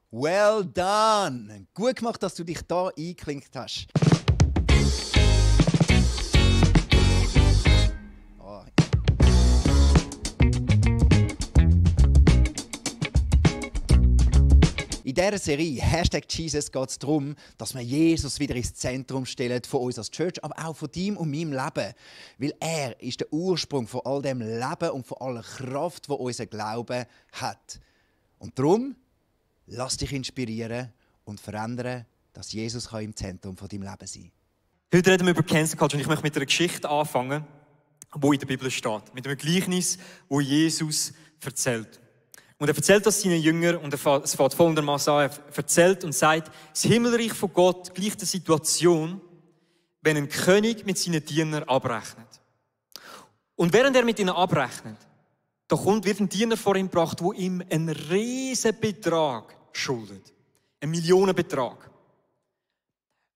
Well done! Gut gemacht, dass du dich da eingeklinkt hast. Oh. In dieser Serie #Jesus geht es darum, dass wir Jesus wieder ins Zentrum stellen von uns als Church, aber auch von deinem und meinem Leben. Weil er ist der Ursprung von all dem Leben und von aller Kraft, die unser Glaube hat. Und darum, lass dich inspirieren und verändern, dass Jesus im Zentrum von deinem Leben sein kann. Heute reden wir über Cancel Culture und ich möchte mit einer Geschichte anfangen, die in der Bibel steht. Mit einem Gleichnis, das Jesus erzählt. Und er erzählt das seinen Jüngern und es fängt folgendermaßen an. Er erzählt und sagt, das Himmelreich von Gott gleicht der Situation, wenn ein König mit seinen Dienern abrechnet. Und während er mit ihnen abrechnet, da wird ein Diener vor ihm gebracht, der ihm einen riesen Betrag schuldet. Einen Millionenbetrag.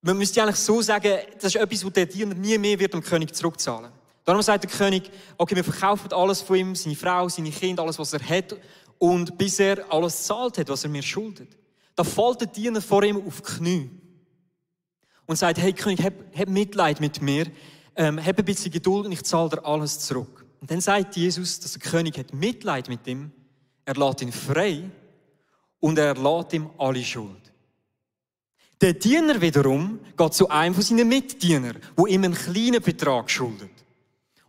Man müsste eigentlich so sagen, das ist etwas, was der Diener nie mehr wird dem König zurückzahlen. Darum sagt der König, okay, wir verkaufen alles von ihm, seine Frau, seine Kinder, alles, was er hat, und bis er alles zahlt hat, was er mir schuldet. Da fällt der Diener vor ihm auf die Knie und sagt, hey König, hab Mitleid mit mir, hab ein bisschen Geduld und ich zahle dir alles zurück. Und dann sagt Jesus, dass der König hat Mitleid mit ihm, er lässt ihn frei und er lässt ihm alle Schuld. Der Diener wiederum geht zu einem von seinen Mitdienern, der ihm einen kleinen Betrag schuldet.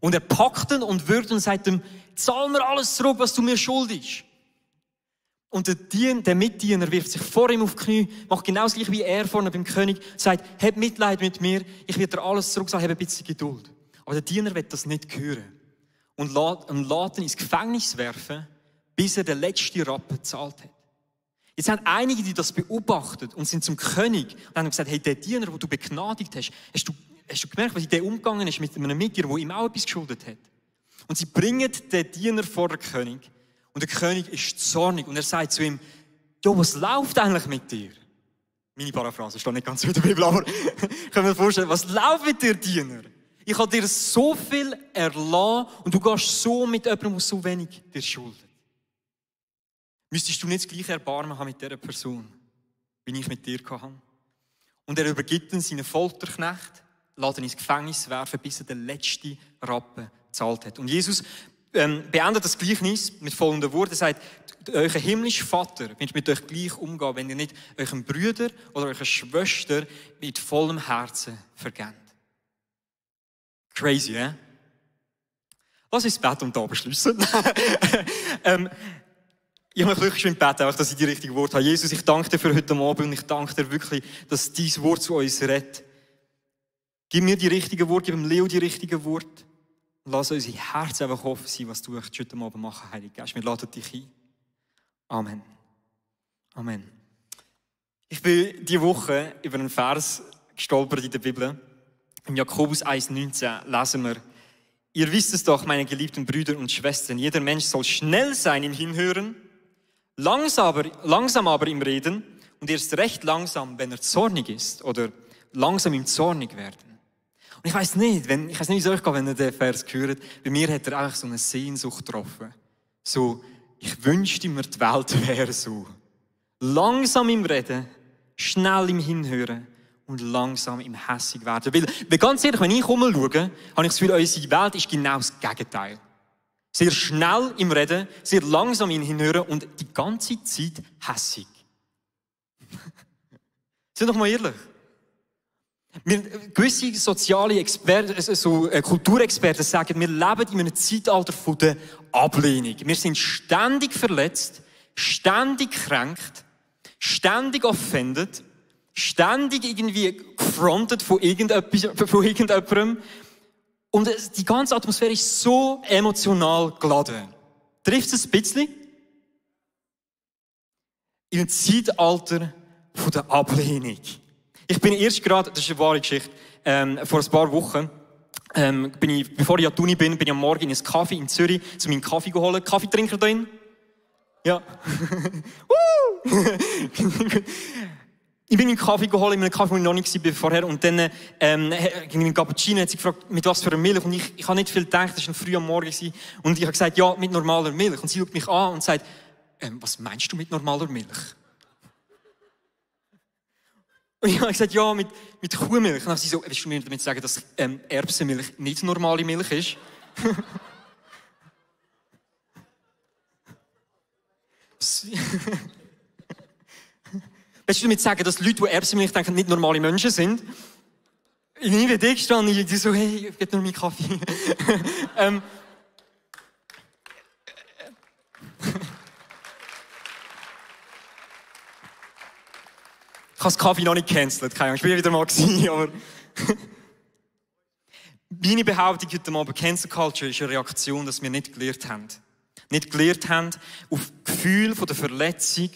Und er packt ihn und würgt und sagt ihm, zahl mir alles zurück, was du mir schuldest. Und der Mitdiener wirft sich vor ihm auf die Knie, macht genau das gleiche wie er vorne beim König, sagt, hab Mitleid mit mir, ich werde dir alles zurückzahlen, hab ein bisschen Geduld. Aber der Diener will das nicht hören. Und lässt ihn ins Gefängnis werfen, bis er den letzten Rappen gezahlt hat. Jetzt haben einige, die das beobachtet und sind zum König und haben gesagt, hey, der Diener, den du begnadigt hast, hast du gemerkt, was in dem umgegangen ist mit einem Mitdiener, der ihm auch etwas geschuldet hat? Und sie bringen den Diener vor den König und der König ist zornig und er sagt zu ihm, ja, was läuft eigentlich mit dir? Meine Paraphrase steht nicht ganz in der Bibel, aber können wir vorstellen, was läuft mit dir, Diener? Ich habe dir so viel erlassen und du gehst so mit jemandem, der so wenig dir schuldet. Müsstest du nicht das gleiche Erbarmen haben mit dieser Person, wie ich mit dir hatte? Und er übergibt ihn seinen Folterknecht, lässt ihn ins Gefängnis werfen, bis er den letzten Rappen gezahlt hat. Und Jesus beendet das Gleichnis mit folgenden Worten. Er sagt, euer himmlischer Vater wird mit euch gleich umgehen, wenn ihr nicht euren Brüder oder eurer Schwester mit vollem Herzen vergebt. Crazy, eh? Lass uns beten und da beschließen. Ich möchte wirklich schön beten, auch, dass ich die richtigen Worte habe. Jesus, ich danke dir für heute Abend und ich danke dir wirklich, dass dein Wort zu uns redet. Gib mir die richtigen Worte, gib dem Leo die richtigen Worte. Und lass unsere Herzen einfach offen sein, was du heute Abend machen, Heiliger Geist. Wir laden dich ein. Amen. Amen. Ich bin diese Woche über einen Vers gestolpert in der Bibel. Im Jakobus 1,19 lesen wir, ihr wisst es doch, meine geliebten Brüder und Schwestern, jeder Mensch soll schnell sein im Hinhören, langsam aber im Reden und erst recht langsam, wenn er zornig ist oder langsam im Zornig werden. Und ich weiss nicht, wie es euch geht, wenn ihr den Vers hört. Bei mir hat er eigentlich so eine Sehnsucht getroffen. So, ich wünschte mir, die Welt wäre so. Langsam im Reden, schnell im Hinhören und langsam im Hässig werden. Weil ganz ehrlich, wenn ich rumschaue, habe ich das Gefühl, unsere Welt ist genau das Gegenteil. Sehr schnell im Reden, sehr langsam im Hinhören und die ganze Zeit hässig. Sind doch mal ehrlich. Gewisse soziale Experten, Kulturexperten sagen, wir leben in einem Zeitalter von der Ablehnung. Wir sind ständig verletzt, ständig gekränkt, ständig offended, ständig irgendwie gefrontet von irgendjemandem. Und die ganze Atmosphäre ist so emotional geladen. Trifft es ein bisschen? In einem Zeitalter von der Ablehnung. Ich bin erst gerade, das ist eine wahre Geschichte, vor ein paar Wochen, bevor ich an die Uni bin ich am Morgen in einen Kaffee in Zürich, zu meinem Kaffee geholt. Kaffeetrinker da drin? Ja. Ich bin in einen Kaffee geholt, in einem Kaffee, wo ich noch nicht war vorher, und dann, ging ein Cappuccino, hat sie gefragt, mit was für einer Milch, und ich habe nicht viel gedacht, das war früh am Morgen, und ich habe gesagt, ja, mit normaler Milch, und sie schaut mich an und sagt, was meinst du mit normaler Milch? Und ich habe gesagt, ja, mit Kuhmilch. Und dann sie so, willst du mir damit sagen, dass Erbsenmilch nicht normale Milch ist? Willst du damit sagen, dass Leute, die Erbsenmilch denken, nicht normale Menschen sind? Ich bin dick gestanden, ich so, hey, ich gebe nur meinen Kaffee. Ich habe das Kaffee noch nicht gecancelt, keine Ahnung, ich bin wieder mal gewesen, aber... Meine Behauptung heute Abend, Cancel Culture ist eine Reaktion, dass wir nicht gelernt haben. Nicht gelernt haben, auf Gefühl von der Verletzung,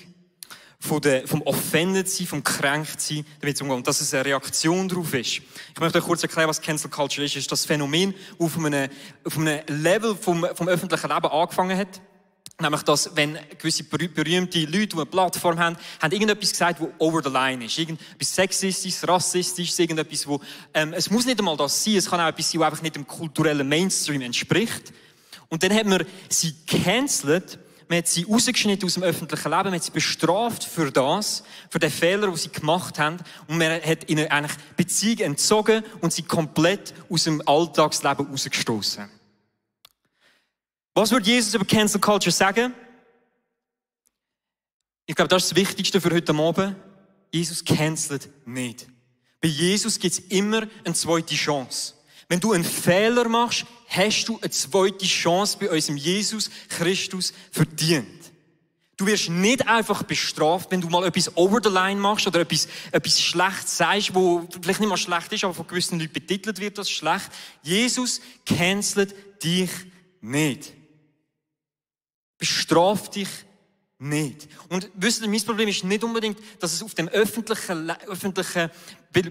vom Offended-Sein, vom Kränkt-Sein damit zu umgehen. Und dass es eine Reaktion darauf ist. Ich möchte euch kurz erklären, was Cancel Culture ist. Es ist das Phänomen, das auf einem Level vom öffentlichen Leben angefangen hat. Nämlich, dass, wenn gewisse berühmte Leute, die eine Plattform haben irgendetwas gesagt, das over the line ist. Irgendetwas Sexistisches, Rassistisches, irgendetwas, wo, es muss nicht einmal das sein, es kann auch etwas sein, das einfach nicht dem kulturellen Mainstream entspricht. Und dann hat man sie gecancelt, man hat sie rausgeschnitten aus dem öffentlichen Leben, man hat sie bestraft für das, für den Fehler, den sie gemacht haben. Und man hat ihnen eigentlich Beziehung entzogen und sie komplett aus dem Alltagsleben rausgestoßen. Was würde Jesus über Cancel Culture sagen? Ich glaube, das ist das Wichtigste für heute Abend. Jesus cancelt nicht. Bei Jesus gibt es immer eine zweite Chance. Wenn du einen Fehler machst, hast du eine zweite Chance bei unserem Jesus Christus verdient. Du wirst nicht einfach bestraft, wenn du mal etwas over the line machst oder etwas Schlechtes sagst, wo vielleicht nicht mal schlecht ist, aber von gewissen Leuten betitelt wird als schlecht. Jesus cancelt dich nicht. Bestraf dich nicht. Und wisst ihr, mein Problem ist nicht unbedingt, dass es auf dem öffentlichen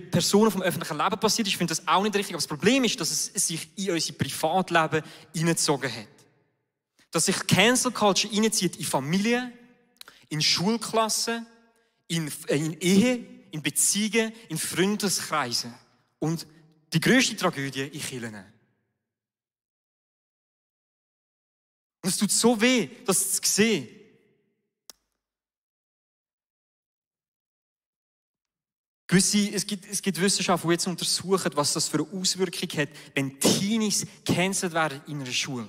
Personen vom öffentlichen Leben passiert ist. Ich finde das auch nicht richtig. Aber das Problem ist, dass es sich in unser Privatleben hineingezogen hat. Dass sich Cancel Culture hineinzieht in Familien, in Schulklassen, in Ehe, in Beziehungen, in Freundeskreisen. Und die grösste Tragödie in Kirchen. Und es tut so weh, das zu sehen. Es gibt Wissenschaftler, die jetzt untersuchen, was das für eine Auswirkung hat, wenn Teenies gecancelt werden in einer Schule.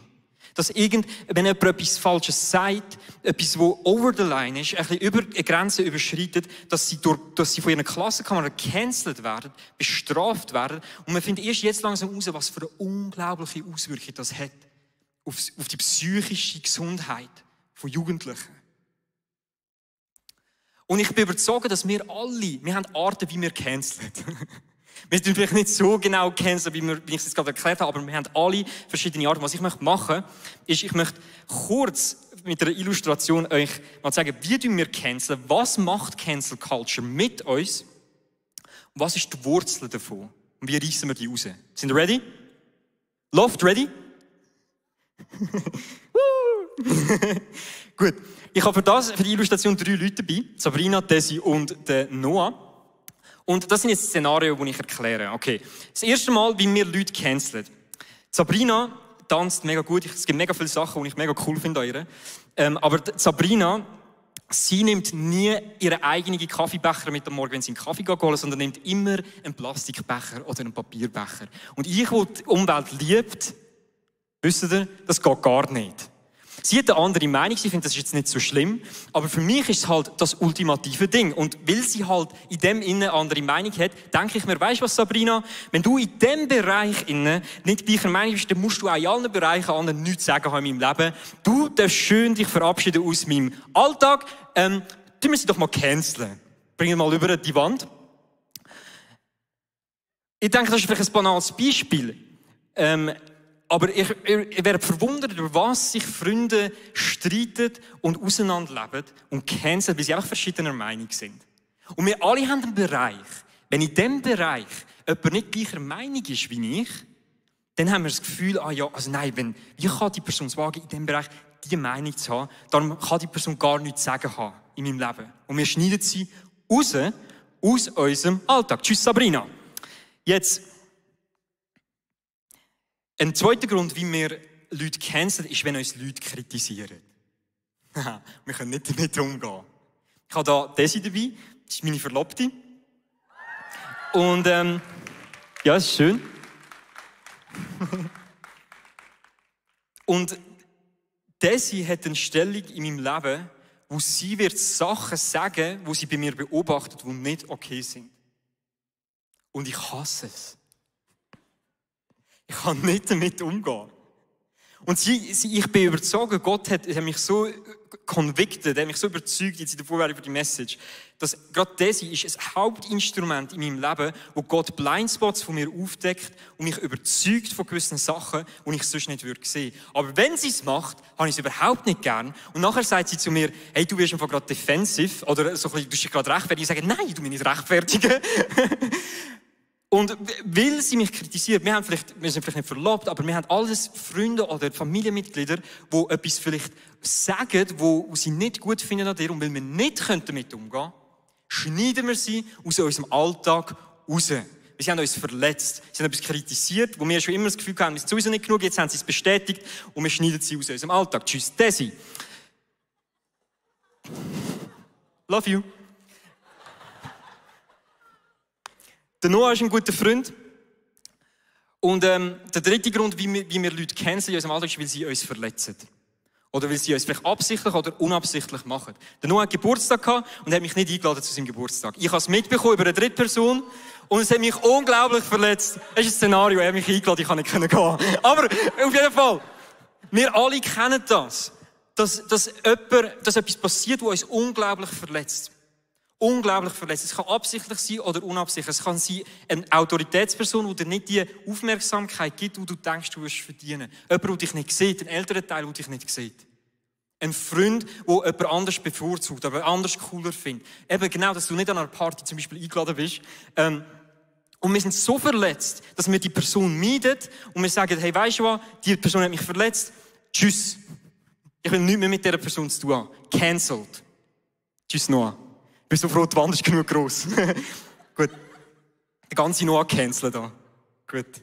Dass wenn jemand etwas Falsches sagt, etwas, das over the line ist, ein bisschen über eine Grenze überschreitet, dass sie von ihren Klassenkameraden gecancelt werden, bestraft werden. Und man findet erst jetzt langsam heraus, was für eine unglaubliche Auswirkung das hat auf die psychische Gesundheit von Jugendlichen. Und ich bin überzeugt, dass wir haben Arten, wie wir canceln. Wir sind vielleicht nicht so genau canceln, wie ich es jetzt gerade erklärt habe, aber wir haben alle verschiedene Arten. Was ich möchte machen, ist, ich möchte kurz mit einer Illustration euch mal sagen, wie wir canceln, was macht Cancel Culture mit uns, und was ist die Wurzel davon, und wie reissen wir die raus. Sind ihr ready? Loft, ready? Gut. Ich habe für die Illustration 3 Leute dabei. Sabrina, Desi und Noah. Und das sind jetzt Szenarien, die ich erkläre. Okay. Das erste Mal, wie wir Leute canceln. Sabrina tanzt mega gut. Es gibt mega viele Sachen, die ich mega cool finde an ihr. Aber Sabrina, sie nimmt nie ihren eigenen Kaffeebecher mit am Morgen, wenn sie einen Kaffee holen, sondern nimmt immer einen Plastikbecher oder einen Papierbecher. Und ich, der die Umwelt liebt, wisst ihr, das geht gar nicht. Sie hat eine andere Meinung, sie findet, das ist jetzt nicht so schlimm, aber für mich ist es halt das ultimative Ding. Und weil sie halt in dem Innen eine andere Meinung hat, denke ich mir, weisst du was, Sabrina, wenn du in dem Bereich innen nicht gleicher Meinung bist, dann musst du auch in allen Bereichen anderen nichts sagen in meinem Leben. Du darfst schön dich verabschieden aus meinem Alltag. Tun wir sie doch mal canceln. Bringen wir mal über die Wand. Ich denke, das ist vielleicht ein banales Beispiel. Aber ich werde verwundert, über was sich Freunde streiten und auseinanderleben und canceln, weil sie einfach verschiedener Meinung sind. Und wir alle haben einen Bereich. Wenn in diesem Bereich jemand nicht gleicher Meinung ist wie ich, dann haben wir das Gefühl, wie kann die Person es wagen, in diesem Bereich diese Meinung zu haben, darum kann die Person gar nichts zu sagen haben in meinem Leben. Und wir schneiden sie raus aus unserem Alltag. Tschüss, Sabrina. Jetzt, ein zweiter Grund, wie wir Leute canceln, ist, wenn uns Leute kritisieren. Wir können nicht damit umgehen. Ich habe da Desi dabei, das ist meine Verlobte. Und ja, ist schön. Und Desi hat eine Stellung in meinem Leben, wo sie wird Sachen sagen, wo sie bei mir beobachtet, die nicht okay sind. Und ich hasse es. Ich kann nicht damit umgehen. Und ich bin überzeugt, Gott hat mich so convicted, hat mich so überzeugt jetzt in der Vorbereitung für die Message, dass gerade das ist ein Hauptinstrument in meinem Leben, wo Gott Blindspots von mir aufdeckt und mich überzeugt von gewissen Sachen, die ich sonst nicht sehen würde. Aber wenn sie es macht, habe ich es überhaupt nicht gern. Und nachher sagt sie zu mir, hey, du wirst einfach gerade defensiv oder so ein bisschen, du bist dich gerade rechtfertigen. Ich sage, nein, du mich nicht rechtfertigen. Und weil sie mich kritisiert, wir sind vielleicht nicht verlobt, aber wir haben alles Freunde oder Familienmitglieder, die etwas vielleicht sagen, wo sie nicht gut finden an dir. Und weil wir nicht damit umgehen können, schneiden wir sie aus unserem Alltag raus. Sie haben uns verletzt. Sie haben etwas kritisiert, wo wir schon immer das Gefühl haben, wir sind sowieso nicht genug, jetzt haben sie es bestätigt und wir schneiden sie aus unserem Alltag. Tschüss, Desi. Love you. Der Noah ist ein guter Freund. Und der dritte Grund, wie wir Leute kennen in unserem Alltag, ist, weil sie uns verletzen. Oder weil sie uns vielleicht absichtlich oder unabsichtlich machen. Der Noah hat Geburtstag gehabt und hat mich nicht eingeladen zu seinem Geburtstag. Ich habe es mitbekommen über eine Drittperson und es hat mich unglaublich verletzt. Das ist ein Szenario, er hat mich eingeladen, ich kann nicht gehen. Aber auf jeden Fall, wir alle kennen das. Dass etwas passiert, was uns unglaublich verletzt. Unglaublich verletzt. Es kann absichtlich sein oder unabsichtlich. Es kann sein, eine Autoritätsperson, die dir nicht die Aufmerksamkeit gibt, die du denkst, du wirst verdienen. Jemand, der dich nicht sieht, ein älterer Teil, der dich nicht sieht. Ein Freund, der jemand anders bevorzugt, aber anders cooler findet. Eben genau, dass du nicht an einer Party zum Beispiel eingeladen bist. Und wir sind so verletzt, dass wir die Person meiden und wir sagen, hey, weisst du was, die Person hat mich verletzt, tschüss. Ich will nichts mehr mit dieser Person zu tun haben. Cancelled. Tschüss, Noah. Bist du froh, die Wand ist genug gross. Gut. Der ganze Noah canceln da. Gut.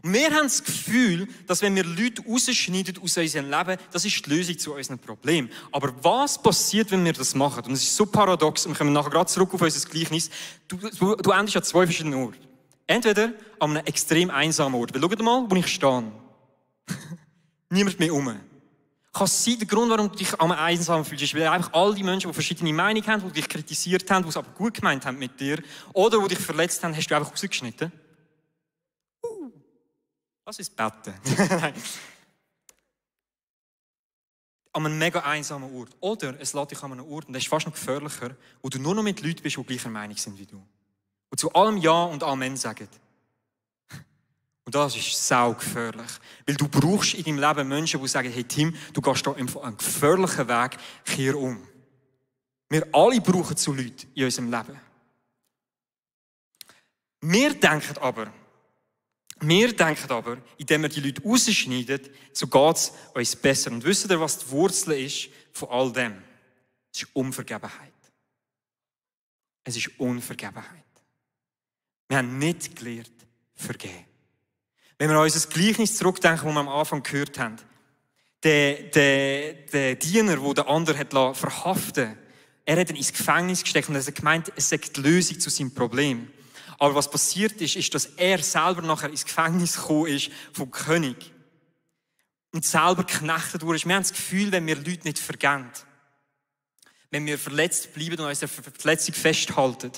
Und wir haben das Gefühl, dass wenn wir Leute rausschneiden aus unserem Leben, das ist die Lösung zu unserem Problem. Aber was passiert, wenn wir das machen? Und es ist so paradox, und wir kommen nachher gerade zurück auf unser Gleichnis. Du endest an 2 verschiedenen Orten. Entweder an einem extrem einsamen Ort. Weil schau mal, wo ich stehe. Niemand mehr um. Kann es sein, der Grund, warum du dich am einsam fühlst, ist, weil einfach all die Menschen, die verschiedene Meinungen haben, die dich kritisiert haben, die es aber gut gemeint haben mit dir, oder die dich verletzt haben, hast du einfach rausgeschnitten? Das ist Betten. An einem mega einsamen Ort. Oder es lässt dich an einem Ort, und das ist fast noch gefährlicher, wo du nur noch mit Leuten bist, die gleicher Meinung sind wie du. Und zu allem Ja und Amen sagen. Und das ist saugefährlich. Weil du brauchst in deinem Leben Menschen, die sagen, hey Tim, du gehst da einen gefährlichen Weg, kehr um. Wir alle brauchen so Leute in unserem Leben. Wir denken aber, indem wir die Leute rausschneiden, so geht es uns besser. Und wisst ihr, was die Wurzel ist von all dem? Es ist Unvergebenheit. Es ist Unvergebenheit. Wir haben nicht gelernt, vergeben. Wenn wir an unser Gleichnis zurückdenken, das wir am Anfang gehört haben, der Diener, der den anderen hat verhaften, er hat ihn ins Gefängnis gesteckt und er hat gemeint, es sei die Lösung zu seinem Problem. Aber was passiert ist, dass er selber nachher ins Gefängnis gekommen ist vom König und selber geknechtet wurde. Wir haben das Gefühl, wenn wir Leute nicht vergeben, wenn wir verletzt bleiben und unsere Verletzung festhalten,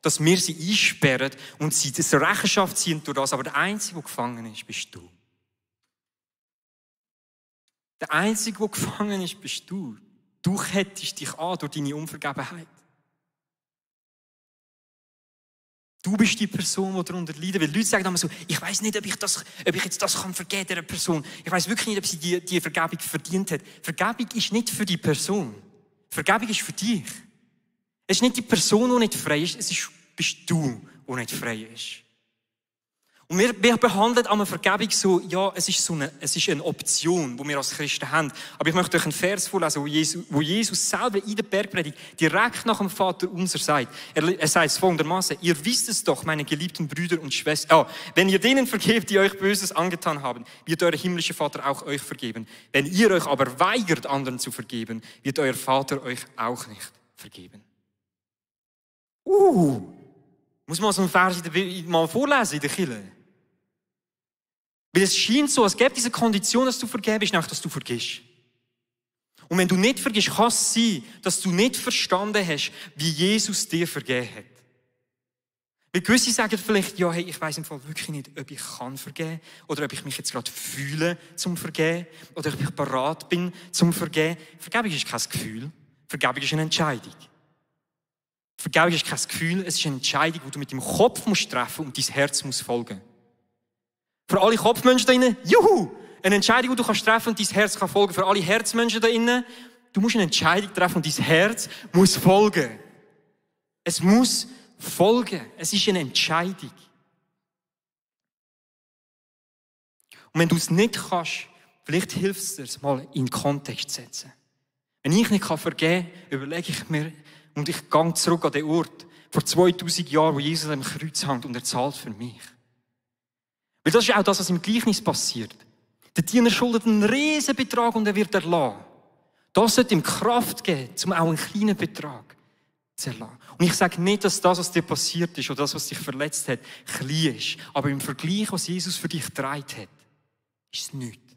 dass wir sie einsperren und sie zur Rechenschaft ziehen durch das. Aber der Einzige, der gefangen ist, bist du. Der Einzige, der gefangen ist, bist du. Du kettest dich an durch deine Unvergebenheit. Du bist die Person, die darunter leidet. Weil Leute sagen immer so, ich weiss nicht, ob ich jetzt das kann vergeben, dieser Person. Ich weiss wirklich nicht, ob sie die Vergebung verdient hat. Vergebung ist nicht für die Person. Vergebung ist für dich. Es ist nicht die Person, die nicht frei ist, bist du, der nicht frei ist. Und wir behandeln an der Vergebung so, ja, es ist eine Option, die wir als Christen haben. Aber ich möchte euch einen Vers vorlesen, wo Jesus selber in der Bergpredigt direkt nach dem Vater unser sagt. Er sagt es folgendermaßen: Ihr wisst es doch, meine geliebten Brüder und Schwestern. Wenn ihr denen vergebt, die euch Böses angetan haben, wird euer himmlischer Vater auch euch vergeben. Wenn ihr euch aber weigert, anderen zu vergeben, wird euer Vater euch auch nicht vergeben. Muss man so einen Vers mal vorlesen in der Kirche? Weil es scheint so, als gäbe es diese Kondition, dass du vergebst, nämlich dass du vergisst. Und wenn du nicht vergisst, kann es sein, dass du nicht verstanden hast, wie Jesus dir vergeben hat. Weil gewisse sagen vielleicht, ja, hey, ich weiss im Fall wirklich nicht, ob ich kann vergeben oder ob ich mich jetzt gerade fühle zum Vergeben oder ob ich bereit bin zum Vergeben. Vergebung ist kein Gefühl. Vergebung ist eine Entscheidung. Vergebung ist kein Gefühl, es ist eine Entscheidung, die du mit deinem Kopf musst treffen und dein Herz muss folgen. Für alle Kopfmenschen da innen, juhu! Eine Entscheidung, die du kannst treffen und dein Herz kann folgen. Für alle Herzmenschen da innen, du musst eine Entscheidung treffen und dein Herz muss folgen. Es muss folgen. Es ist eine Entscheidung. Und wenn du es nicht kannst, vielleicht hilft es dir, es mal in den Kontext zu setzen. Wenn ich nicht vergeben kann, überlege ich mir, und ich gehe zurück an den Ort, vor 2000 Jahren, wo Jesus am Kreuz hängt und er zahlt für mich. Weil das ist auch das, was im Gleichnis passiert. Der Diener schuldet einen riesen Betrag und er wird erlassen. Das sollte ihm Kraft geben, um auch einen kleinen Betrag zu erlassen. Und ich sage nicht, dass das, was dir passiert ist oder das, was dich verletzt hat, klein ist. Aber im Vergleich, was Jesus für dich getragen hat, ist es nichts.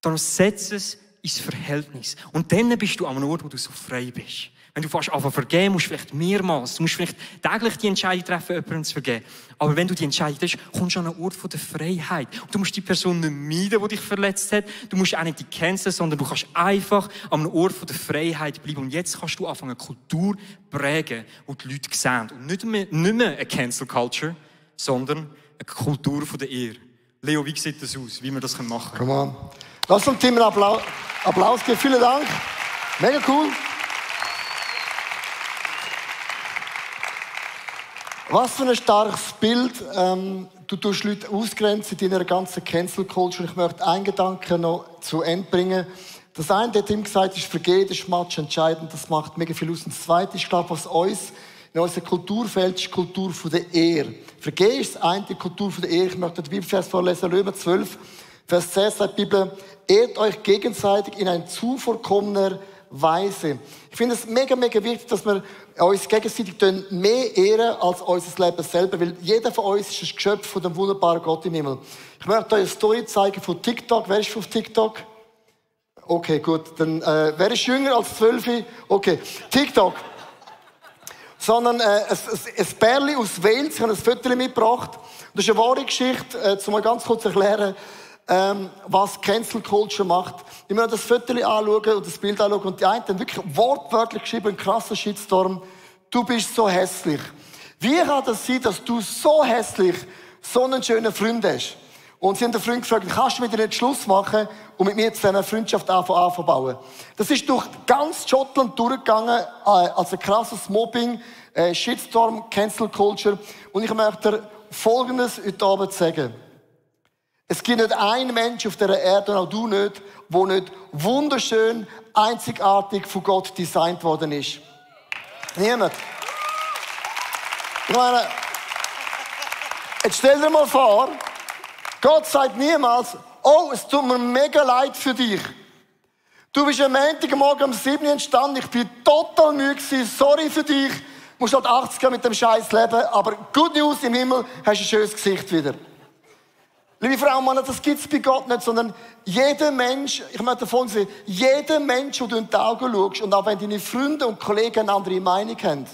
Darum setz es ins Verhältnis. Und dann bist du an einem Ort, wo du so frei bist. Wenn du fast anfangen vergeben musst, vielleicht mehrmals. Du musst vielleicht täglich die Entscheidung treffen, jemandem zu vergeben. Aber wenn du die Entscheidung triffst, kommst du an einen Ort von der Freiheit. Und du musst die Person nicht meiden, die dich verletzt hat. Du musst auch nicht die canceln, sondern du kannst einfach an einem Ort von der Freiheit bleiben. Und jetzt kannst du anfangen, eine Kultur prägen, wo die Leute sehen. Und nicht mehr eine Cancel Culture, sondern eine Kultur von der Ehre. Leo, wie sieht das aus, wie wir das machen können? Come on. Lass uns Tim einen Applaus geben. Vielen Dank. Mega cool. Was für ein starkes Bild. Du tust Leute ausgrenzen in deiner ganzen Cancel Culture. Ich möchte einen Gedanken noch zu Ende bringen. Das eine, der Tim gesagt ist, vergehen ist match entscheidend. Das macht mega viel aus. Und das zweite, ich glaube, was uns in unserer Kultur fehlt, ist die Kultur der Ehre. Vergehen ist das eine, die Kultur der Ehre. Ich möchte den Bibelvers vorlesen, Römer 12, Vers 10 sagt die Bibel, ehrt euch gegenseitig in ein zuvorkommener Weise. Ich finde es mega, mega wichtig, dass wir uns gegenseitig mehr ehren als unser Leben selber, weil jeder von uns ist ein Geschöpf von dem wunderbaren Gott im Himmel. Ich möchte euch eine Story zeigen von TikTok. Wer ist auf TikTok? Okay, gut. Dann, wer ist jünger als 12? Okay, TikTok. Sondern ein Pärli aus Wales, ich habe ein Foto mitgebracht. Das ist eine wahre Geschichte, um mal ganz kurz zu erklären, was Cancel Culture macht. Ich muss das Foto anschauen und das Bild anschauen und die einen haben wirklich wortwörtlich geschrieben, ein krasser Shitstorm. Du bist so hässlich. Wie kann das sein, dass du so hässlich so einen schönen Freund hast? Und sie haben den Freund gefragt, kannst du mit dir nicht Schluss machen und mit mir zusammen eine Freundschaft aufbauen? Das ist durch ganz Schottland durchgegangen, als ein krasses Mobbing, Shitstorm, Cancel Culture. Und ich möchte Folgendes heute Abend sagen. Es gibt nicht einen Mensch auf dieser Erde, und auch du nicht, der nicht wunderschön, einzigartig von Gott designt worden ist. Niemand. Ich meine, jetzt stell dir mal vor, Gott sagt niemals, oh, es tut mir mega leid für dich. Du bist am Montagmorgen um 7 Uhr entstanden, ich bin total müde gewesen, sorry für dich. Du musst halt 80 Jahre mit dem Scheiß leben, aber good news im Himmel, hast ein schönes Gesicht wieder. Liebe Frauen und Männer, das gibt's bei Gott nicht, sondern jeder Mensch, ich möchte davon sehen, jeder Mensch, der du in die Augen schaust, und auch wenn deine Freunde und Kollegen eine andere Meinung haben,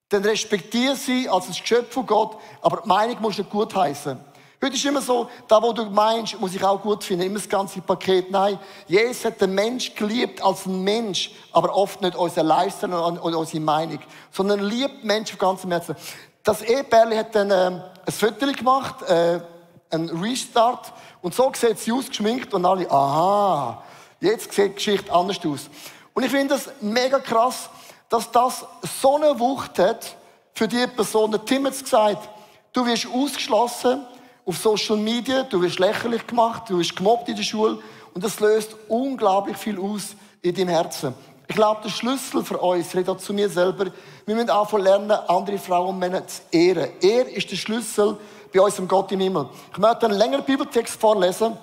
dann respektiere sie als ein Geschöpf von Gott, aber die Meinung musst du nicht gut heißen. Heute ist immer so, da wo du meinst, muss ich auch gut finden, immer das ganze Paket. Nein, Jesus hat den Mensch geliebt als ein Mensch, aber oft nicht unser Lifestyle und unsere Meinung, sondern liebt Menschen von ganzem Herzen. Das Ehepärli hat dann ein Foto gemacht, ein Restart. Und so sieht sie ausgeschminkt und alle, aha, jetzt sieht die Geschichte anders aus. Und ich finde das mega krass, dass das so eine Wucht hat für die Person. Der Tim hat es gesagt, du wirst ausgeschlossen auf Social Media, du wirst lächerlich gemacht, du wirst gemobbt in der Schule und das löst unglaublich viel aus in deinem Herzen. Ich glaube, der Schlüssel für uns, ich rede auch zu mir selber, wir müssen anfangen lernen, andere Frauen und Männer zu ehren. Ehre ist der Schlüssel bei unserem Gott im Himmel. Ich möchte einen längeren Bibeltext vorlesen.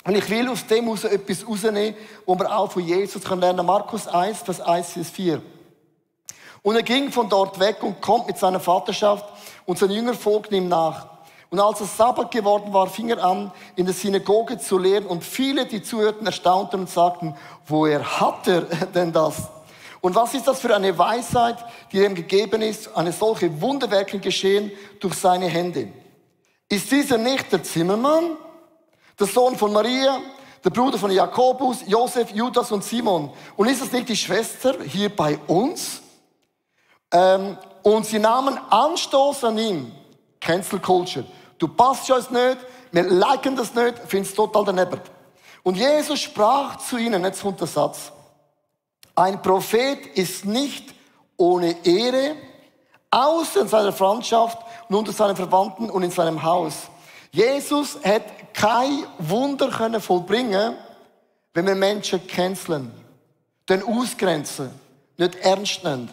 Und ich will aus dem heraus etwas rausnehmen, wo wir auch von Jesus lernen können. Markus 1, Vers 1 bis 4. Und er ging von dort weg und kommt mit seiner Vaterschaft und sein Jünger folgten ihm nach. Und als es Sabbat geworden war, fing er an, in der Synagoge zu lehren und viele, die zuhörten, erstaunten und sagten, woher hat er denn das? Und was ist das für eine Weisheit, die ihm gegeben ist, eine solche Wunderwerke geschehen durch seine Hände? Ist dieser nicht der Zimmermann, der Sohn von Maria, der Bruder von Jakobus, Josef, Judas und Simon? Und ist das nicht die Schwester hier bei uns? Und sie nahmen Anstoß an ihm. Cancel Culture. Du passt uns nicht, wir liken das nicht, finden es total daneben. Und Jesus sprach zu ihnen, jetzt kommt der Satz, ein Prophet ist nicht ohne Ehre, außer in seiner Freundschaft und unter seinen Verwandten und in seinem Haus. Jesus hat kein Wunder können vollbringen, wenn wir Menschen canceln, dann ausgrenzen, nicht ernst nehmen.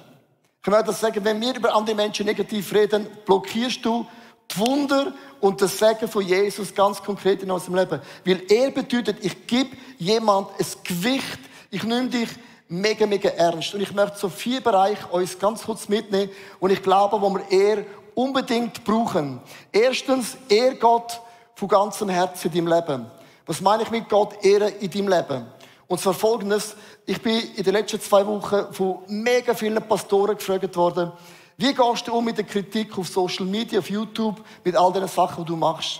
Ich möchte das sagen, wenn wir über andere Menschen negativ reden, blockierst du die Wunder und das Segen von Jesus ganz konkret in unserem Leben. Weil er bedeutet, ich gebe jemand ein Gewicht, ich nehme dich mega, mega ernst. Und ich möchte so 4 Bereiche uns ganz kurz mitnehmen und ich glaube, wo wir eher unbedingt brauchen. Erstens, ehr Gott von ganzem Herzen in deinem Leben. Was meine ich mit Gott ehren in deinem Leben? Und zwar Folgendes, ich bin in den letzten 2 Wochen von mega vielen Pastoren gefragt worden, wie gehst du mit der Kritik auf Social Media, auf YouTube, mit all den Sachen, die du machst?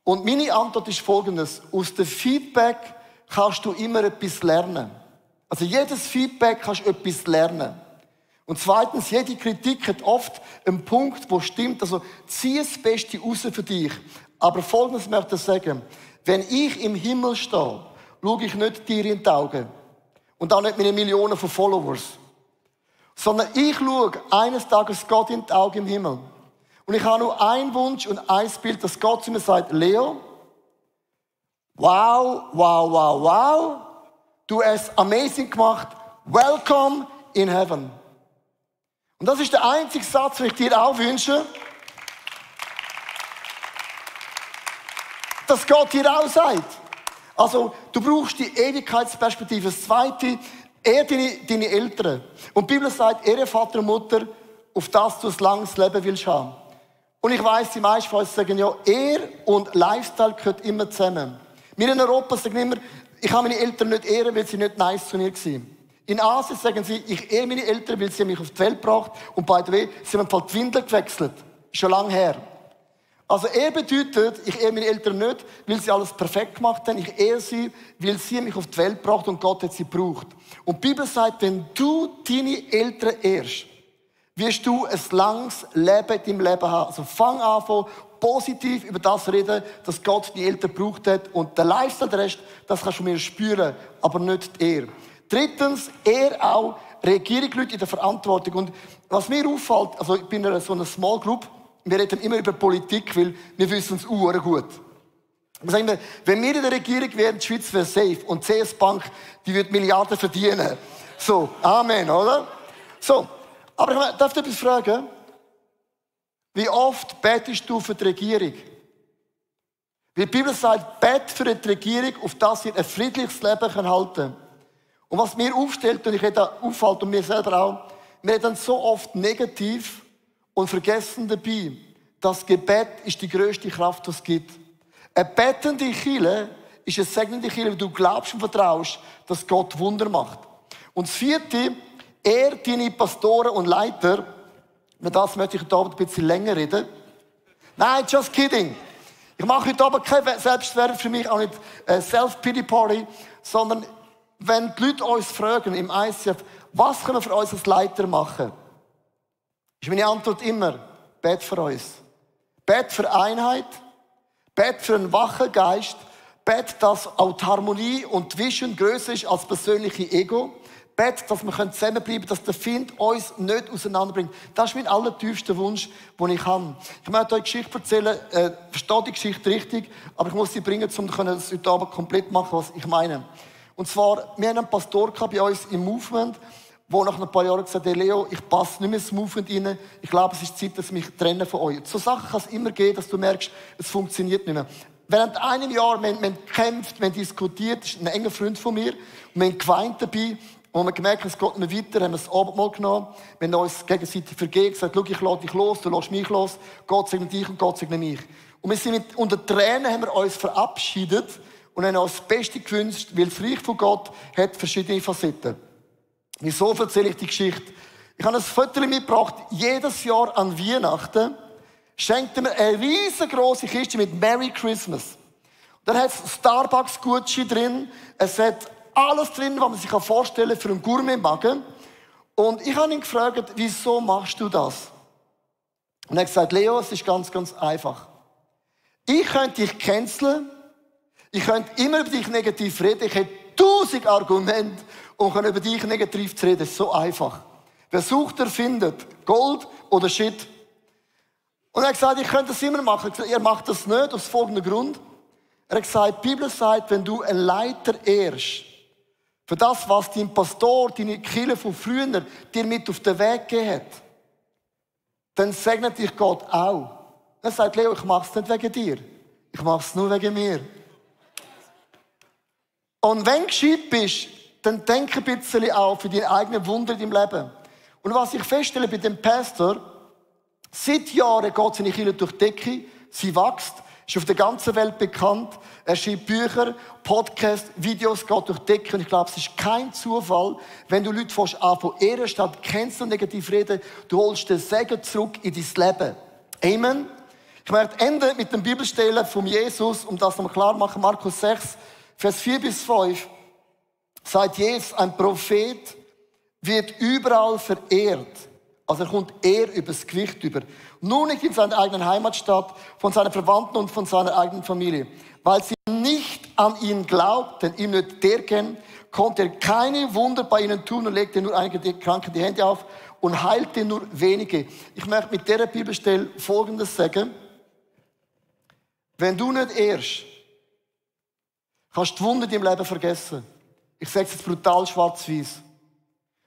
Und meine Antwort ist folgendes, aus dem Feedback kannst du immer etwas lernen. Also jedes Feedback kannst du etwas lernen. Und zweitens, jede Kritik hat oft einen Punkt, wo stimmt, also zieh das Beste raus für dich. Aber Folgendes möchte ich sagen, wenn ich im Himmel stehe, schaue ich nicht dir in die Augen. Und auch nicht meine Millionen von Followers. Sondern ich schaue eines Tages Gott in die Augen im Himmel. Und ich habe nur einen Wunsch und ein Bild, dass Gott zu mir sagt, Leo, wow, wow, wow, wow, du hast amazing gemacht, welcome in heaven. Und das ist der einzige Satz, den ich dir auch wünsche, dass Gott dir auch sagt. Also, du brauchst die Ewigkeitsperspektive. Das Zweite, ehr deine Eltern. Und die Bibel sagt, ehre Vater und Mutter, auf das du ein langes Leben willst haben. Und ich weiss, die meisten von uns sagen ja, Ehr und Lifestyle gehört immer zusammen. Wir in Europa sagen immer, ich habe meine Eltern nicht ehren, weil sie nicht nice zu mir waren. In Asien sagen sie, ich ehre meine Eltern, weil sie mich auf die Welt gebracht haben. Und by the way, sie haben die Windel gewechselt. Schon lange her. Also Ehe bedeutet, ich ehre meine Eltern nicht, weil sie alles perfekt gemacht haben. Ich ehre sie, weil sie mich auf die Welt gebracht und Gott hat sie gebraucht. Und die Bibel sagt, wenn du deine Eltern ehrst, wirst du ein langes Leben in deinem Leben haben. Also fang an, positiv über das reden, dass Gott die Eltern gebraucht hat. Und der Lifestyle, der Rest, das kannst du mir spüren, aber nicht die Ehre. Drittens, ehr auch Regierungsleute in der Verantwortung. Und was mir auffällt, also ich bin in so einer Small Group, wir reden immer über Politik, weil wir wissen es gut. Wir sagen immer, wenn wir in der Regierung wären, die Schweiz wäre safe und die CS Bank, die würde Milliarden verdienen. So, Amen, oder? So, aber ich darf dich etwas fragen? Wie oft betest du für die Regierung? Weil die Bibel sagt, bet für die Regierung, auf das sie ein friedliches Leben halten können. Und was mir aufstellt, und ich rede auffällt und mir selber auch, wir reden so oft negativ und vergessen dabei, das Gebet ist die grösste Kraft, die es gibt. Eine bettende Kirche ist eine segnende Kirche, weil du glaubst und vertraust, dass Gott Wunder macht. Und das vierte, ehr deine Pastoren und Leiter. Über das möchte ich heute Abend ein bisschen länger reden. Nein, just kidding. Ich mache heute Abend keine Selbstwerbung für mich, auch nicht Self-Pity-Party, sondern wenn die Leute uns fragen im ICF, was können wir für uns als Leiter machen? Ist meine Antwort immer, bet für uns. Bet für Einheit, bet für einen wachen Geist, bet, dass auch die Harmonie und die Vision grösser ist als das persönliche Ego. Bet, dass wir zusammenbleiben können, dass der Find uns nicht auseinanderbringt. Das ist mein allertiefster Wunsch, den ich habe. Ich möchte euch eine Geschichte erzählen, verstehe die Geschichte richtig, aber ich muss sie bringen, um das heute Abend komplett machen, was ich meine. Und zwar, wir haben einen Pastor bei uns im Movement, der nach ein paar Jahren gesagt hat, hey Leo, ich passe nicht mehr ins Movement rein. Ich glaube, es ist Zeit, dass ich mich trenne von euch. So Sachen kann es immer geben, dass du merkst, es funktioniert nicht mehr. während einem Jahr, wir haben gekämpft, wir haben diskutiert, das ist ein enger Freund von mir, und wir haben geweint dabei, und wir haben gemerkt, es geht nicht mehr weiter, haben wir das Abendmahl genommen, wir haben uns gegenseitig vergeben, gesagt, schau, ich lasse dich los, du lässt mich los, Gott segne dich und Gott segne mich. Und wir sind unter Tränen haben wir uns verabschiedet und haben uns das Beste gewünscht, weil das Reich von Gott hat verschiedene Facetten. Wieso erzähle ich die Geschichte? Ich habe ein Foto mitgebracht, jedes Jahr an Weihnachten schenkt er mir eine riesengroße Kiste mit Merry Christmas. Da hat es Starbucks-Gucci drin, es hat alles drin, was man sich vorstellen kann für einen Gourmet-Magen. Und ich habe ihn gefragt, wieso machst du das? Und er hat gesagt, Leo, es ist ganz, ganz einfach. Ich könnte dich canceln, ich könnte immer über dich negativ reden, ich hätte 1000 Argumente, um über dich negativ zu reden. Das ist so einfach. Wer sucht, der findet. Gold oder Shit. Und er hat gesagt, ich könnte das immer machen. Ich habe gesagt, er macht das nicht, aus folgendem Grund. Er hat gesagt, die Bibel sagt, wenn du einen Leiter ehrst, für das, was dein Pastor, deine Kirche von früher dir mit auf den Weg gegeben hat, dann segnet dich Gott auch. Er sagt, Leo, ich mache es nicht wegen dir. Ich mache es nur wegen mir. Und wenn du gescheit bist, dann denk ein bisschen auch für deine eigenen Wunder in deinem Leben. Und was ich feststelle bei dem Pastor, seit Jahren geht seine Kirche durch die Decke, sie wächst, ist auf der ganzen Welt bekannt, er schreibt Bücher, Podcasts, Videos, geht durch die Decke. Und ich glaube, es ist kein Zufall, wenn du Leute von ehren statt kennst und negativ reden, du holst den Segen zurück in dein Leben. Amen. Ich möchte enden mit dem Bibelstelle von Jesus, um das nochmal klar zu machen. Markus 6, Vers 4 bis 5. Sagt Jesus, ein Prophet wird überall verehrt. Also er kommt eher übers Gewicht über. Nur nicht in seiner eigenen Heimatstadt, von seinen Verwandten und von seiner eigenen Familie. Weil sie nicht an ihn glaubt, denn ihn nicht der kennt, konnte er keine Wunder bei ihnen tun und legte nur einige Kranken die Hände auf und heilte nur wenige. Ich möchte mit dieser Bibelstelle Folgendes sagen. Wenn du nicht ehrst, kannst du die Wunder in deinem Leben vergessen. Ich sage es jetzt brutal schwarz-weiß.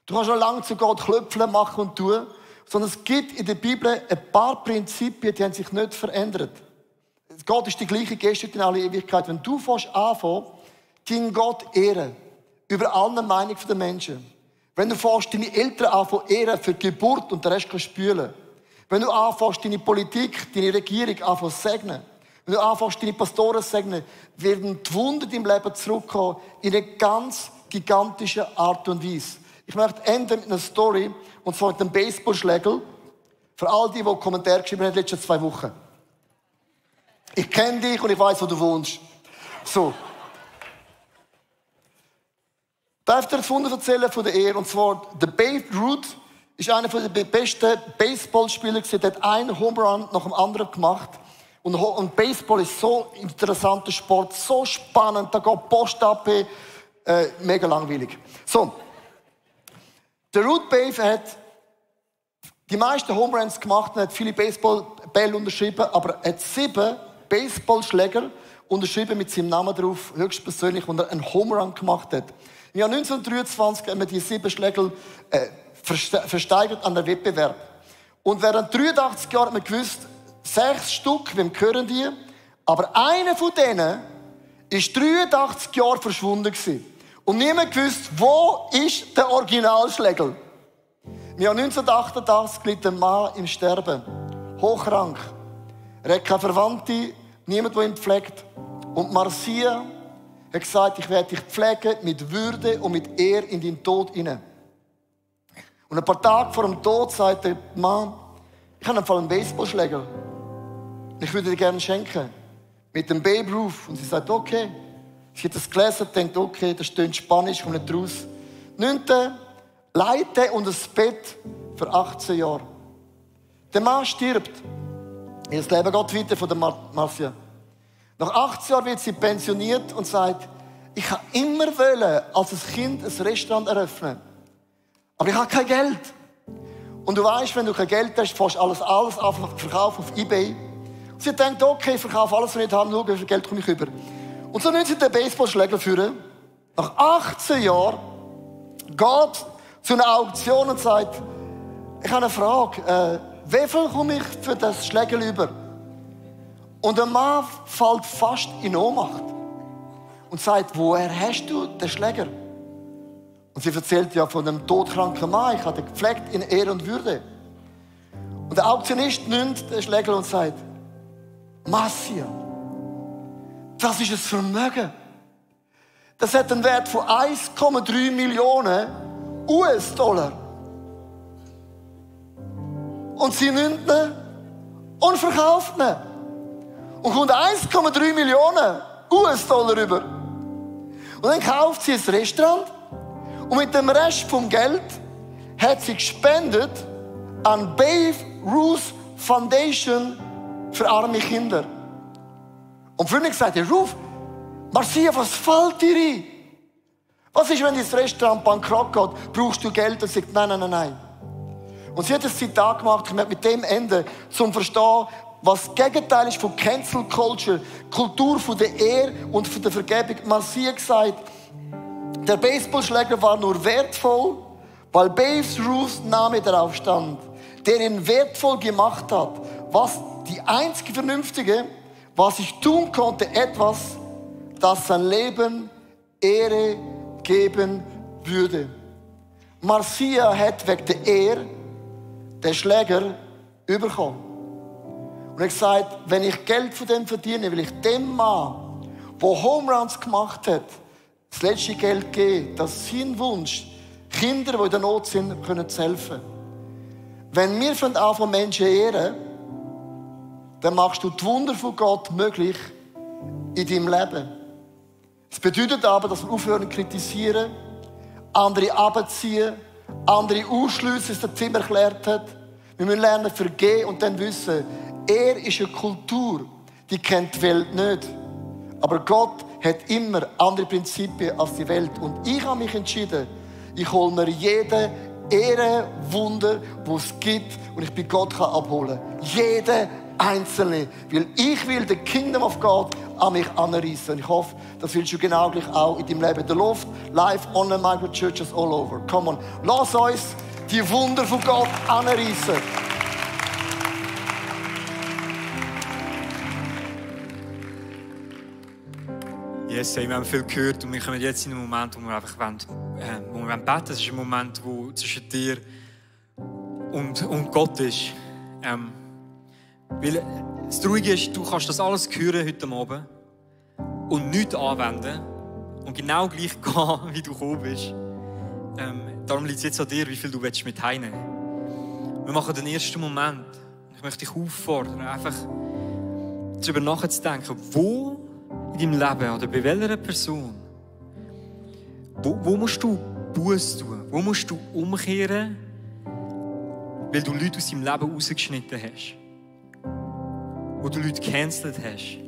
Du kannst noch lange zu Gott klopfen, machen und tun, sondern es gibt in der Bibel ein paar Prinzipien, die haben sich nicht verändert. Gott ist die gleiche Geste in aller Ewigkeit. Wenn du anfängst, deinen Gott ehren, über alle Meinungen der Menschen. Wenn du deine Eltern anfängst ehren für die Geburt und den Rest kannst spülen. Wenn du anfängst, deine Politik, deine Regierung anfängst segnen. Wenn du anfängst, deine Pastoren segnen, werden die Wunder in deinem Leben zurückkommen in eine ganz gigantische Art und Weise. Ich möchte enden mit einer Story, und zwar mit einem Baseballschläger. Für all die Kommentare geschrieben haben in den letzten 2 Wochen. Ich kenne dich und ich weiß, wo du wohnst. So. Darf ich dir das Wunder erzählen von der Ehre? Und zwar, der Babe Ruth ist einer der besten Baseballspieler gewesen. Der hat einen Home Run nach dem anderen gemacht. Und Baseball ist so ein interessanter Sport, so spannend. Da geht Post ab, mega langweilig. So. Der Ruth Babe hat die meisten Home Runs gemacht und hat viele Baseballbälle unterschrieben, aber er hat 7 Baseballschläger unterschrieben mit seinem Namen drauf, höchstpersönlich, und er einen Home Run gemacht hat. Im Jahr 1923 haben wir die 7 Schläger versteigert an einem Wettbewerb. Und während 83 Jahren hat man gewusst, 6 Stück, wem gehören die? Aber einer von denen ist 83 Jahre verschwunden gewesen. Und niemand gewusst, wo ist der Originalschläger? Im Jahr 1988 liegt ein Mann im Sterben. Hochkrank. Er hat keine Verwandte, niemand, der ihn pflegt. Und Marcia hat gesagt, ich werde dich pflegen mit Würde und mit Ehre in deinen Tod hinein. Und ein paar Tage vor dem Tod sagt der Mann, ich habe einen Baseballschläger. Ich würde dir gerne schenken. Mit dem Babe Ruth. Und sie sagt, okay. Sie hat das gelesen und denkt, okay, das steht Spanisch, kommt nicht raus. 9. Leite und das Bett für 18 Jahre. Der Mann stirbt. Ihr Leben geht weiter von der Marcia. Nach 18 Jahren wird sie pensioniert und sagt, ich habe immer wollen, als Kind ein Restaurant eröffnen. Aber ich habe kein Geld. Und du weißt, wenn du kein Geld hast, fährst alles auf verkaufen auf eBay. Und sie denkt, okay, ich verkaufe alles, was ich nicht habe, schau, wie viel Geld komme ich über. Und so nimmt sie den Baseballschläger führen. Nach 18 Jahren geht zu einer Auktion und sagt, ich habe eine Frage, wie viel komme ich für das Schläger über? Und der Mann fällt fast in Ohnmacht und sagt, woher hast du den Schläger? Und sie erzählt ja von einem todkranken Mann, ich habe ihn gepflegt in Ehre und Würde. Und der Auktionist nimmt den Schläger und sagt, Marcia, das ist ein Vermögen. Das hat einen Wert von 1,3 Millionen US-Dollar. Und sie nimmt ihn und verkauft ihn. Und kommt 1,3 Millionen US-Dollar über. Und dann kauft sie ein Restaurant und mit dem Rest vom Geld hat sie gespendet an Babe Ruth Foundation für arme Kinder. Und Freunde gesagt, ja, Ruth, Marcia, was fällt dir ein? Was ist, wenn das Restaurant bankrott geht? Brauchst du Geld? Und sie sagt, nein. Und sie hat ein Zitat gemacht, ich möchte mit dem Ende, zum Verstehen, was das Gegenteil ist von Cancel Culture, Kultur von der Ehre und von der Vergebung. Marcia gesagt, der Baseballschläger war nur wertvoll, weil Babe Ruths Name darauf stand, der ihn wertvoll gemacht hat. Was die einzige Vernünftige, was ich tun konnte, etwas, das sein Leben Ehre geben würde. Marcia hat wegen der Ehre den Schläger bekommen. Und er hat gesagt, wenn ich Geld von dem verdiene, will ich dem Mann, der Home Runs gemacht hat, das letzte Geld geben, dass sein Wunsch, Kinder, die in der Not sind, können zu helfen. Wenn wir von Menschen ehren, dann machst du die Wunder von Gott möglich in deinem Leben. Das bedeutet aber, dass wir aufhören zu kritisieren, andere abziehen, andere ausschliessen, was der Zimmer erklärt hat. Wir müssen lernen, vergeben und dann wissen, er ist eine Kultur, die kennt die Welt nicht. Aber Gott hat immer andere Prinzipien als die Welt. Und ich habe mich entschieden, ich hole mir jede Ehre, Wunder, wo es gibt und ich bei Gott abholen kann. Jede einzelne. Weil ich will den Kingdom of God an mich anreissen. Und ich hoffe, das willst du genau gleich auch in deinem Leben. Der Luft, live, online, Migrant Churches all over. Come on. Lass uns die Wunder von Gott anreissen. Yes, wir haben viel gehört und wir kommen jetzt in einen Moment, wo wir einfach beten wollen. Das ist ein Moment, wo zwischen dir und Gott ist. Weil das Traurige ist, du kannst das alles hören heute Abend und nichts anwenden und genau gleich gehen, wie du gekommen bist. Darum liegt es jetzt an dir, wie viel du mit heimnehmen willst. Wir machen den ersten Moment. Ich möchte dich auffordern, einfach darüber nachzudenken, wo in deinem Leben oder bei welcher Person, wo musst du Buße tun? Wo musst du umkehren, weil du Leute aus deinem Leben rausgeschnitten hast? Wo du Leute gecancelt hast?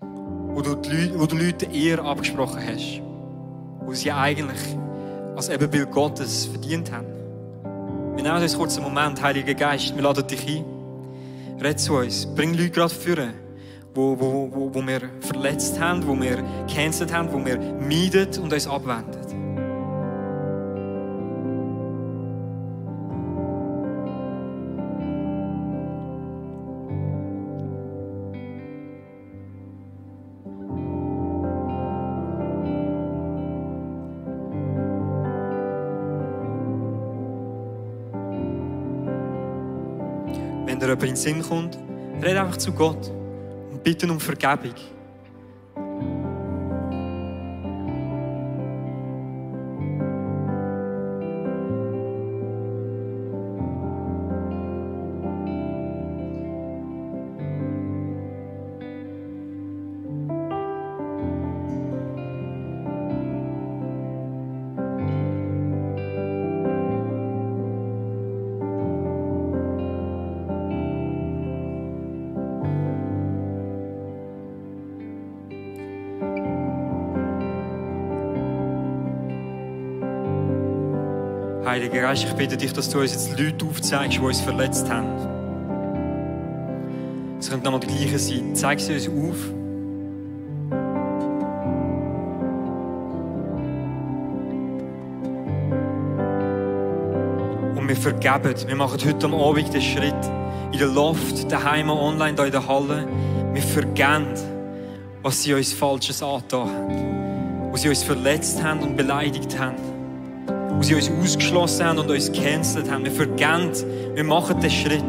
Wo du Leuten Ehre abgesprochen hast? Wo sie eigentlich als Ebenbild Gottes verdient haben? Wir nehmen uns kurz einen Moment, Heiliger Geist, wir laden dich ein. Red zu uns, bring Leute gerade führen, wo wir verletzt haben, wo wir gecancelt haben, wo wir meiden und uns abwenden. Wenn dir jemand in den Sinn kommt, red einfach zu Gott und bitte um Vergebung. Heiliger Geist, ich bitte dich, dass du uns jetzt Leute aufzeigst, die uns verletzt haben. Es könnte nochmal die gleiche sein. Zeig sie uns auf. Und wir vergeben. Wir machen heute am Abend den Schritt, in der Loft, daheim, online, hier in der Halle. Wir vergeben, was sie uns Falsches angetan haben. Wo sie uns verletzt haben und beleidigt haben. Wo sie uns ausgeschlossen haben und uns gecancelt haben. Wir vergeben, wir machen den Schritt.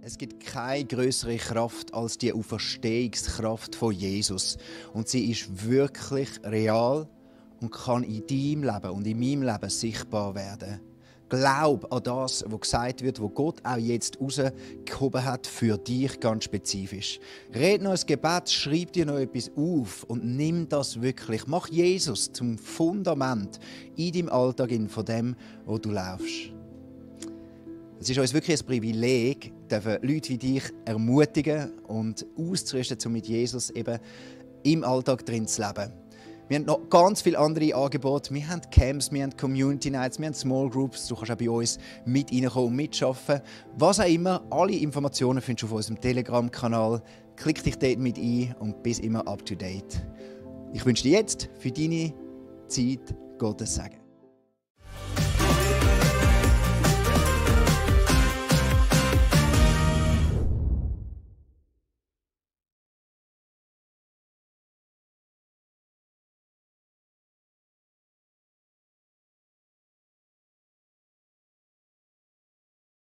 Es gibt keine größere Kraft als die Auferstehungskraft von Jesus. Und sie ist wirklich real und kann in deinem Leben und in meinem Leben sichtbar werden. Glaub an das, was gesagt wird, was Gott auch jetzt rausgehoben hat für dich ganz spezifisch. Red noch ein Gebet, schreib dir noch etwas auf und nimm das wirklich. Mach Jesus zum Fundament in deinem Alltag, von dem, wo du laufst. Es ist uns wirklich ein Privileg, Leute wie dich ermutigen und auszurüsten, um mit Jesus eben im Alltag drin zu leben. Wir haben noch ganz viele andere Angebote. Wir haben Camps, wir haben Community Nights, wir haben Small Groups. Du kannst auch bei uns mit reinkommen und mitarbeiten. Was auch immer, alle Informationen findest du auf unserem Telegram-Kanal. Klick dich dort mit ein und bist immer up to date. Ich wünsche dir jetzt für deine Zeit Gottes Segen.